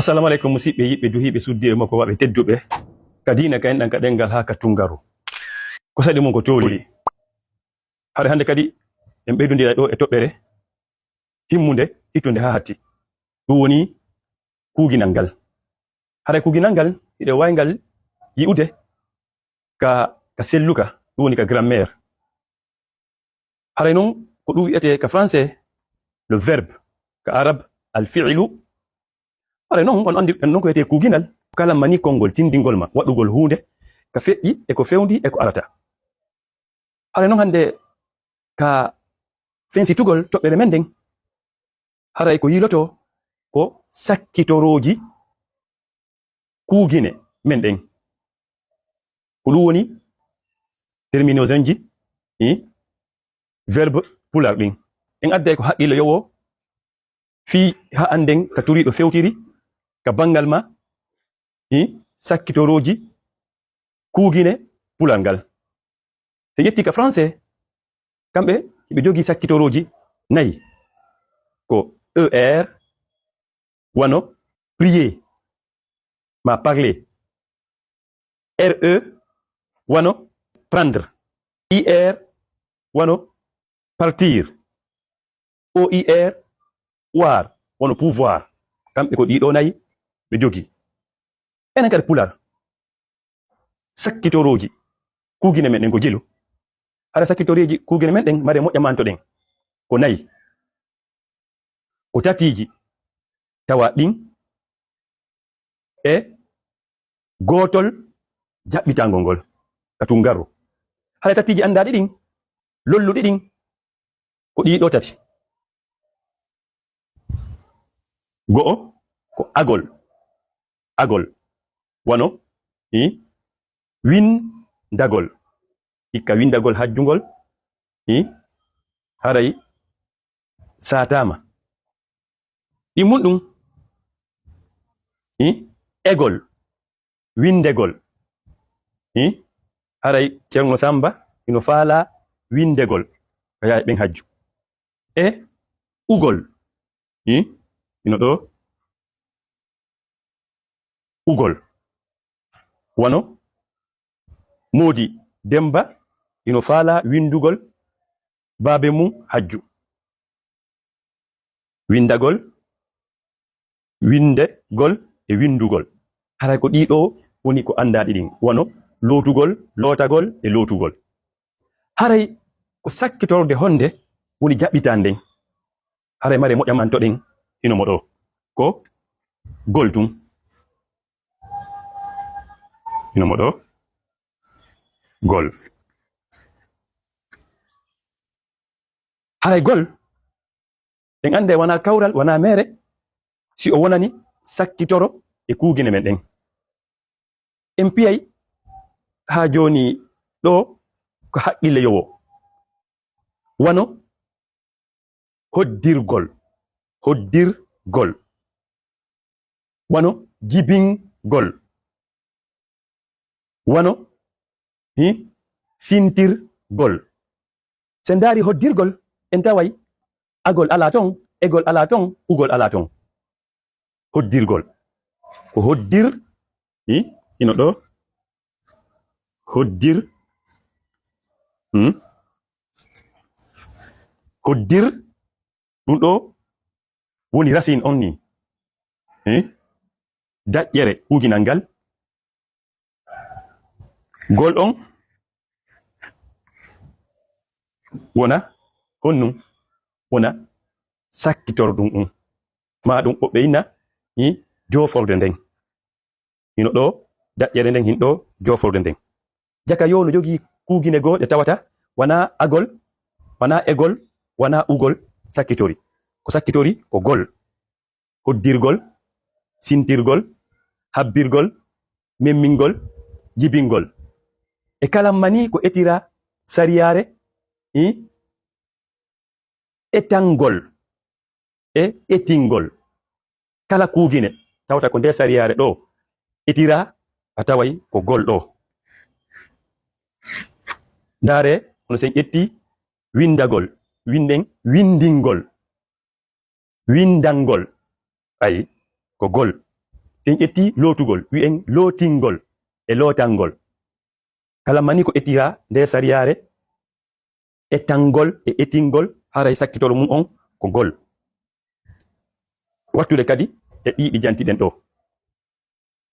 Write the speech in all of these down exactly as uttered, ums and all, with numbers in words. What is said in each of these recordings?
Assalamu aleykum, musiɓɓe yiɗɓe, duhiiɓe, suddiiɓe, mokowaaɓe tedduɓe. Ka diina, ka enɗan, ka ɗengal, haa ka tungaru. Ko saɗi mum ko tooli. Hare hannde kadi, en ɓeydondira ɗo e toɓɓere himmunde, hittunde haa hatti. Ɗum woni kuuginal ngal. Hare kuuginal ngal, hiɗe waawi ngal yi'ude ka, ka selluka, ɗum woni ka grammaire. Haray noon, ko ɗum wi'etee ka français le verbe, ka arab al fi'lu. Haray noon, on anndi, en noon ko wi'etee kuuginal, kala mani konngol, tinndingol ma, waɗugol huunde, ka feƴƴi, e ko fewndi, e ko arata. Haray noon hannde, ka fensitugol toɓɓere men nden, haray ko yiilotoo ko sakkitorooji kuugine men ɗen. Ko ɗum woni terminaisonji, i, verbe pulaar ɗin. En adday ko haqqille yowoo fii haa annden ka turiiɗo fewtiri, ka banngal ma, i, sakkitorooji kuugine pulaar ngal. So ƴetti ka français, kamɓe hiɓe jogii sakkitorooji nayi. Ko E R, wano prier, ma parler. R E, wano prendre. I R, wano partir. O I R, oir, wano pouvoir. Kamɓe ko ɗiɗo nayi ɓe jogii. Enen kadi pulaar, sakkitorooji kuugine men ɗen ko jelu. Hara sakkitorooji kuugine men ɗen, mare moƴƴa manto ɗen, ko nayi. Ko tatiiji tawa ɗin e gootol jaɓɓitangol ngol ka tungaru. Hara tatiiji anndaaɗi ɗin, lolluɗi ɗin, ko ɗiɗo tati. Go'o ko agol. Agol. Wano, i, windagol. Hikka windagol hajjungol, i, haray saataama. Ɗi mun ɗum, i, egol, windegol, i, haray Ceerno Samba ino faalaa windegol ka yaay ɓen hajju. E ugol, i, ino ɗo ugol. Wano Moodi Demba ino faalaa windugol baabe mum hajju. Windagol, windegol e windugol. Haray ko ɗiɗo woni ko anndaaɗi ɗin. Wano lootugol, lootagol e lootugol. Haray ko sakkitorde honde woni jaɓɓitaande nden? Haray mare moƴƴa manto ɗen hino mo ɗo. Ko gol tun. Hino mo ɗo. Gol. Haray gol, en annde wona kawral, wona meere, si o wonani sakkitoro e kuugine men ɗen. En piyay haa jooni ɗo ko haqqille yowo. Wano hoddirgol, hoddirgol. Wano jibingol. Wano, hi, sintirgol. So en ndaari hoddirgol, en taway agol alaa ton, egol alaa ton, ugol alaa ton. Hoddirgol. Ko hoddir, hi, hino ɗo. Hoddir. Hmm? Hoddir. Ɗum ɗo woni racine on ni. Eh? Daƴƴere kuuginal ngal. Gol on wona honɗum? Wona sakkitorɗum ɗum. Ma ɗum o ɓeyna, i, jooforde nden. Hino ɗo daƴƴere nden, hin ɗo jooforde nden. Jaka yo no jogii kuugine goo ɗe tawata wona agol, wona egol, wona ugol sakkitori. Ko sakkitori ko gol, hoddirgol, sintirgol, habbirgol, memmingol, jibingol. E kala mani ko etira sariyaare, i, etangol e etingol. Kala kuugine tawata ko nde sariyaare ɗo etira, a taway ko gol ɗo. Ndaare, hono sen ƴetti windagol, winden windingol, windangol. Ayi, ko gol. Si en ƴettii lootugol, wi'en lootingol e lootangol. Kala mani ko ƴettiraa nder sariyaare, etangol e etingol, haray sakkitoro mum on ko gol. Wattude kadi e ɗii ɗi jantiɗen ɗoo.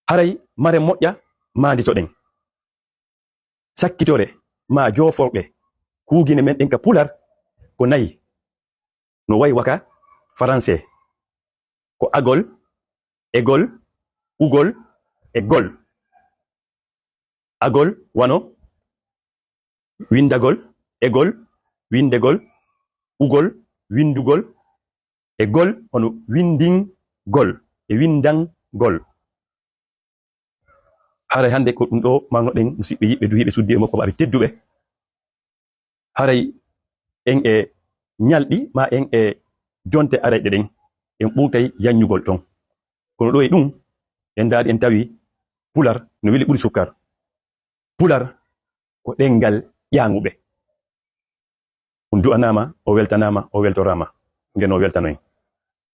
Haray mare moƴƴa maanditoɗen. Sakkitore maa jooforɗe kuugine men ɗen ka pular ko nayi. No wayi waka faranse. Ko agol, egol, ugol, e gol. Agol wano winndagol, egol, winndegol, ugol, winndugol, e gol wano winndingol e winndangol. Haray hannde ko ɗum ɗoo magnoɗen, musiɓɓe yiɓɓe duhiiɓe suddi e makko ɓaɓe tedduɓe. Haray en e ñalɗi maa en e jonte arayɗe ɗen, en ɓurtay yanñugol ton. Kono ɗoo e ɗum, en ndaari en tawi pular no weli ɓuri sukkar. Pular ko ɗenngal ƴaanguɓe. On du'anaama, o weltanaama, o weltoraama. Ngen o weltano en.